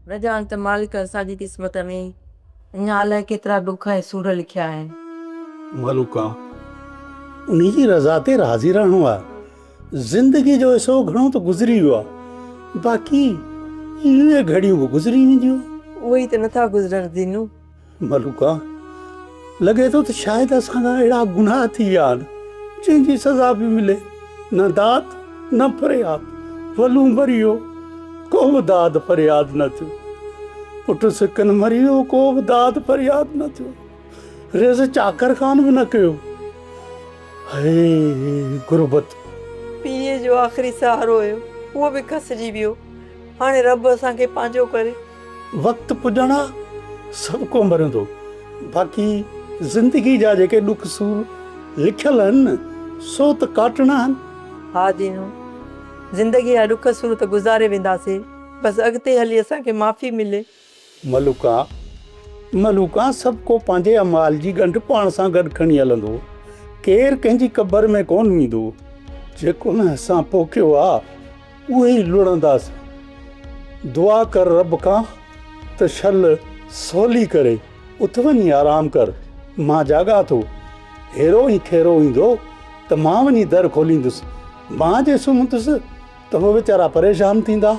نه ڄاڻ ته مالڪ اسان جي قسمت ۾ اڃا الائي ڪيترا ڏک ۽ سور لکيا آهن. ملوڪا، انهي جي رضا تي راضي رهڻو آهي. زندگي جو حصو گهڻو ته گذري ويو آهي، باقي اهي گهڙيون به گذري وينديون. اهي ئي ته نٿا گذرن زينو. ملوڪا، لڳي ٿو ته شايد اسان کان اهڙا گناهه ٿي ويا آهن، جنهن جي سزا به ملي، نه داد نه فرياد. ولون مري ويو، ڪو به داد فرياد نه ٿيو. پٽ سڪن مري ويو، ڪو به داد فرياد نه ٿيو. ريز چاڪر خان به نه ڪيو. هي غربت! پيء جو آخري سهارو هيو، اهو به کسجي ويو. هاڻي رب اسان کي پنهنجو ڪري. وقت پڄڻا سڀ ڪو مرندو باقي زندگي جا جيڪي ڏک سور لکيل آهن نه سو ته ڪاٽڻا آهن. ها دينو زندگي جا ڏک سور ته گذاري وينداسين بس اڳتي هلي اسان کي معافي ملي. ملوڪا ملوڪا سڀ ڪو پنهنجي اعمال جي ڳنڍ پاڻ سان گڏ کڻي هلندو ڪير ڪنهن جي قبر ۾ ڪونه ويندو جيڪو نه اسان پوکيو آ اهي ئي لڙنداسين. دعا ڪر رب کان ته شل سولي ڪري. اٿ وڃي آرام ڪر، مان جاڳان ٿو. هيرو ۽ خيرو ايندو ته مان وڃي در کوليندس. مان جي سمهندس ته هو ويچارا پريشان ٿيندا.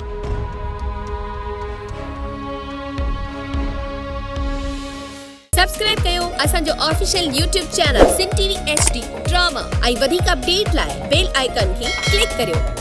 سبسڪرائب ڪيو اسان جو official YouTube channel Sindh T V H D drama ۽ وڌيڪ اپڊيٽ لاء بيل آئيڪان کي ڪلڪ ڪريو.